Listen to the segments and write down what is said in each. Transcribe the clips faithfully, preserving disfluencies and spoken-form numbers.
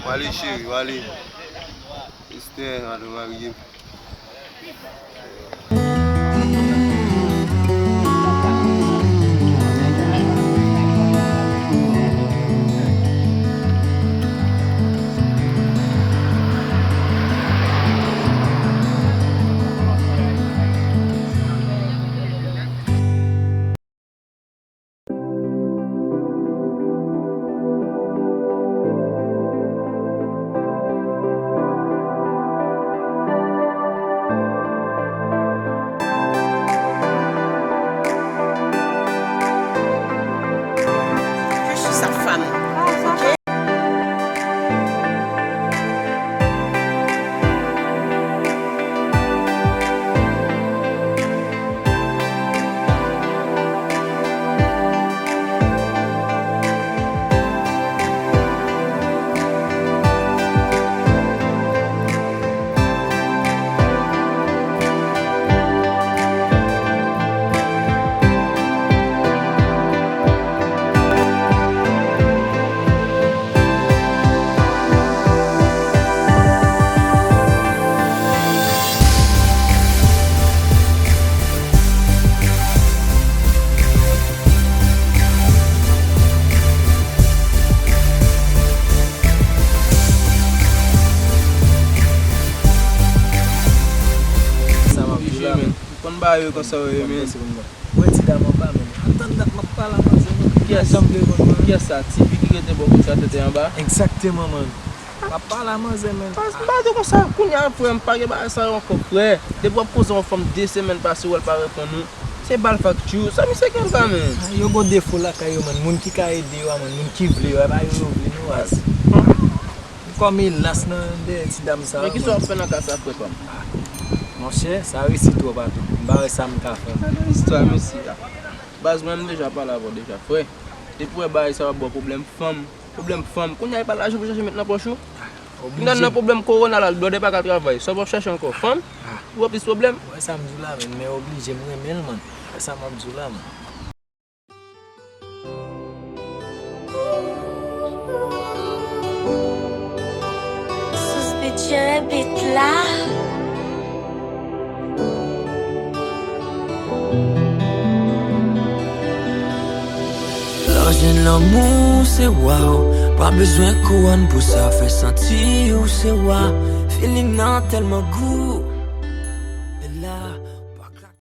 Wale cheri, wale. Esther, alo marye m. Reflechi sa fanm. Ok? Sa m ap di la, men. Ou konn bagay yo konsa yo ye, men. Wè ti dam anba, men. Antann dat m ap pale a manzè, men. Kiyès? Janm vle konn, men. Kiyès sa? Tifi ki rete bò kote atete anba? Egzakteman, man. M ap pale a manzè, men. Pas, m pa di konsa. Kounye a, frè, m pa gen bagay sa yo ankò, frè. Depi w ap koze yon fanm de semèn pase, w wè l pa reponn ou. Se ba l fakti. Sa misye gen la, men. Yo gon defo lakay yo, man. Moun ki ka ede yo a, man. Moun ki vle yo a, e pa yo yo vle, non, baz. M kòm elas nan dèyè ti dam sa yo, man. Men kisa w ap fè nan ka sa, frè pa m? Monchè, sa resi twòp atò. M pa wè sa m ka fè, man. Gade istwa mesye a. Baz, mwen, m deja pale avè w deja, frè. Depi w wè bagay sa yo ap ba w pwoblèm fanm, pwoblèm fanm. Kounye a, e pa lajan pou chache met nan pòch ou? Kounye a, nan pwoblèm kowona la, blòdè pa ka travay. Sa w ap chache ankò? Fanm? Ou wè plis pwoblèm? Wè sa m di w la, men, men oblije m renmen l, man. Wè sa m ap di w la, man. Sous Beat jere beat la. Lè w jwenn lanmou se wa w, pa bezwen kouwòn pou sa, fè santi w se wa. Feeling nan tèlman gou, e la pa klake.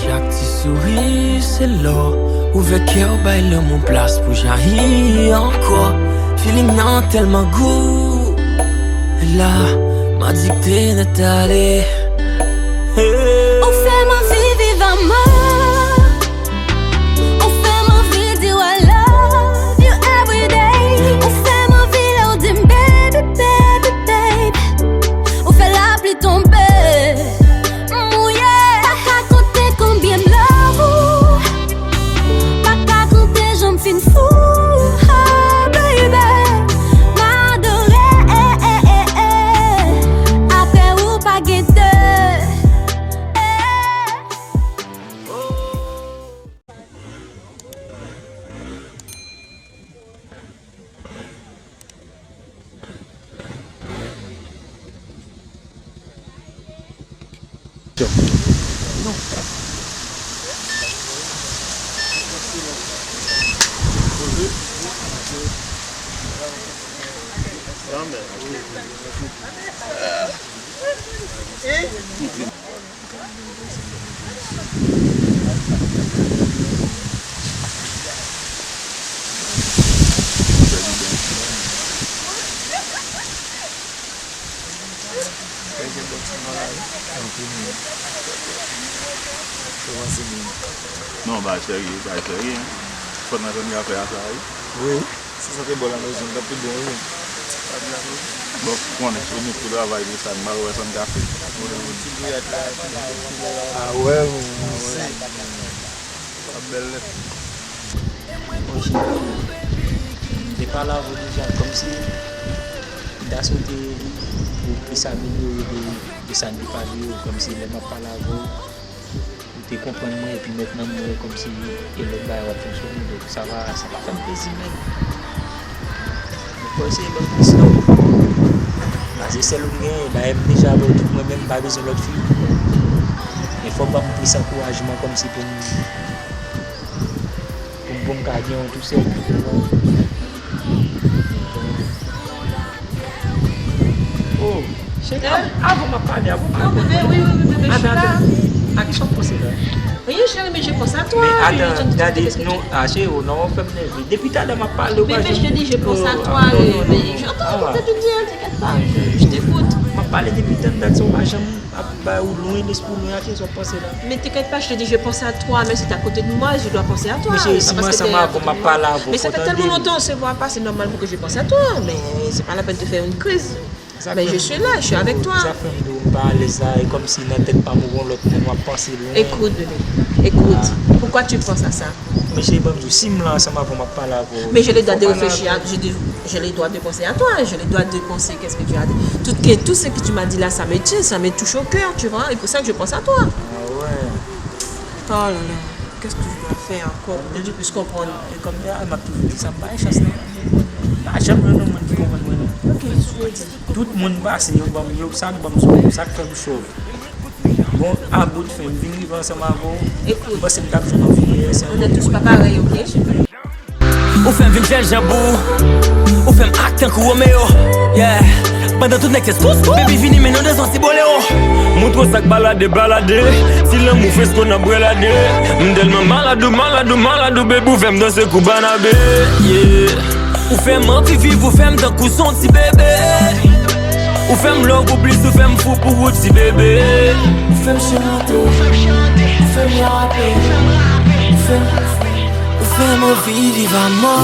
Chak ti souri se lò, ouvè kè w, bay lanmou plas pou jayi ankò. Feeling nan tèlman gou, la m adikte nèt ale. Ou fè m anvi viv anmou. Ou fè m anvi di w I love you every day. Ou fè m anvi lè w di m baby, baby, baby. Ou fè lapli tonbe, m mouye. Pa ka konte konbyen m love ou. Pa ka konte jan m fin fou. Oh, baby, m adore. Apre ou pa gen de. Non, bagay serye, bagay serye, hein. Fòk n ap jwenn afè a sa, wi. Wi, si sa te bò lamezon, l t ap pi bon, wi. Bon, konnen, se nou pou travay pou sa, n pa wè sa n ka fè. Ah wè, wi, wi. Ap bèl nèt. Bon, cheri, m te pale avè w deja, kòmsi m ta swete ou plis amelyore de, de sa n te pale yo, kòmsi lè m ap pale avè w, ou te konprann mwen, epi mentnan m wè kòmsi e lòt bagay w ap fonksyone, donk sa va, sa va fè m plezi menm. Mwen fò eseye ban m plis non. Paske sèl ou m genyen, dayè m deja ba w tout mwen menm, m pa bezwen lòt fi. Men fò w ban m plis ankourajman kòmsi pou m, pou m, pou m ka gen yon tou sèl. Oh, cheri, av-, avan m ap pale, avan m ap pale. Non, bébé, oui, oui, oui, bébé, je suis là. Adan, adan. A ki sa w panse la? Rien, chérie, mais je pense à toi. Men adan, gade, non, a, cheri, non, w ap fè m nève. Depi talè m ap pale, ou pa janm. Bébé, je te dis, je pense à toi, euh, mais j'entends ce que tu dis, hein, t'inquiète pas, je, je t'écoute. M ap pale depi tann dat, sa w pa janm ap bay ou lwen, lespri w lwen, a ki sa w ap panse la? Mais t'inquiète pas, je te dis, je pense à toi, même si t'es à côté de moi, je dois penser à toi. Men cheri, si m ansanm avè w, m ap pale avè w, fò w tande m. Mais ça fait tellement longtemps on se voit pas, c'est normal pour que je pense à toi, mais c'est pas la peine de faire une crise. Mais je suis là, je suis avec toi. Sa fè m di w m pa alèz la, e kòmsi nan tèt pa m ou gon lòt moun w ap panse lwen. Écoute, bébé, écoute, pourquoi tu penses à ça? Men cheri, ban m di w, si m la ansanm avè w, m ap pale avè w. Mais j'ai le droit de réfléchir, j'ai de- j'ai le droit de penser à toi, j'ai le droit de penser qu'est-ce que tu as dit. Tout, que, tout ce que tu m'as dit là, ça me tient, ça me touche au cœur, tu vois, et pour ça que je pense à toi. Ah ouais. Oh là là, qu'est-ce que je dois faire encore pour que tu puisses comprendre? E kòm m ap toujou di sa, m pa gen chans non. M pa janm jwenn yon moun ki konprann mwen non. Ok, je dis. Tout moun pase, yo ban m, yo, sa k ban m sou, sa k fè m cho. Bon, a bout fen, m vin rive ansanm avè w. Écoute, m panse m t ap jwenn yon fi meyè, se on est tous pas pareils, ok? Ou fè m vin fè l jan pou ou. Ou fè m ak tankou Romeo. Yeah. Pandan tout nèg te skous, baby vini mennen w dans yon ti bolero. Montre w sa k balade, balade. Ti lanmou fresko nan brelade. M tèlman malad ou, malad ou, malad ou, baby, ou fè m danse kou Banabe. Yeah. Ou fè m anvi viv, ou fè m tankou se yon ti bebe. Ou fè m love ou plis, ou fè m fou pou ou ti bebe. Ou fè m chante, ou fè m rape, ou fè m, ou fè m anvi viv amò.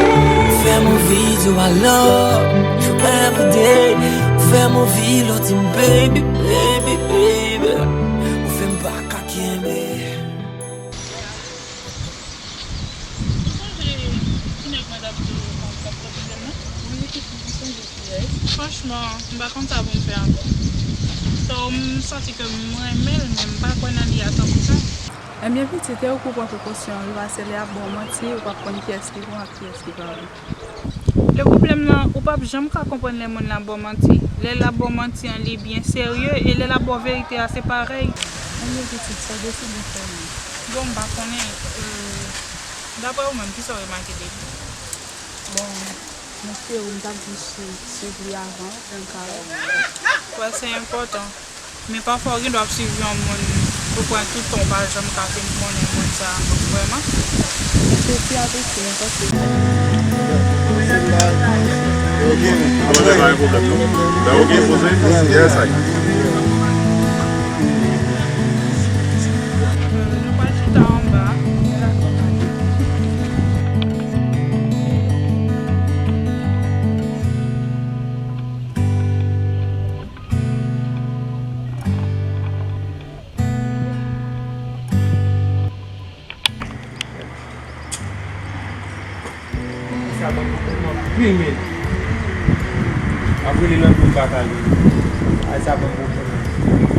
Ou fè m anvi di w I love you every day. Ou fè m anvi love you baby, baby, baby. Ou fè m pa ka kenbe. Ou sonje ti nèg mwen t ap di w, t ap pwopoze m nan? Wi, pitit, m sonje ti yès. Franchman, m pa konn sa pou m fè ankò. So, m santi ke m renmen l, men m pa kwè nan li a san pou san. Ebyen, pitit, e ou k pou pran prekosyon, wi, paske lè y ap ba w manti, ou p ap konn kiyès ki bon ak kiyès ki pa bon. E pwoblèm nan, ou p ap janm ka konprann lè moun la ba w manti. Lè l ap ba w manti an, li byen serye, e lè l ap ba w verite a, se parèy. Ebyen, pitit, sa w deside fè menm? Bon, m pa konnen, euh, daprè ou menm, kisa w remake de li? Bon, mon chéri, m t ap jis swiv li avan, pou m ka wè. Wè, se enpòtan. Men pafwa, ou gen dwa ap swiv yon moun, ou kwè tout tan, ou pa janm ka fin konnen moun sa a vrèman. Se ti apresye, men paske. Ok, pa gen pwoblèm, non. Lè ou gen poze, yes, I. Nou pral chita anba. Sa ban m pwoblèm anpil, men. M ap rele nan gwo m pa ka jwenn. Ay, sa ban m pwoblèm.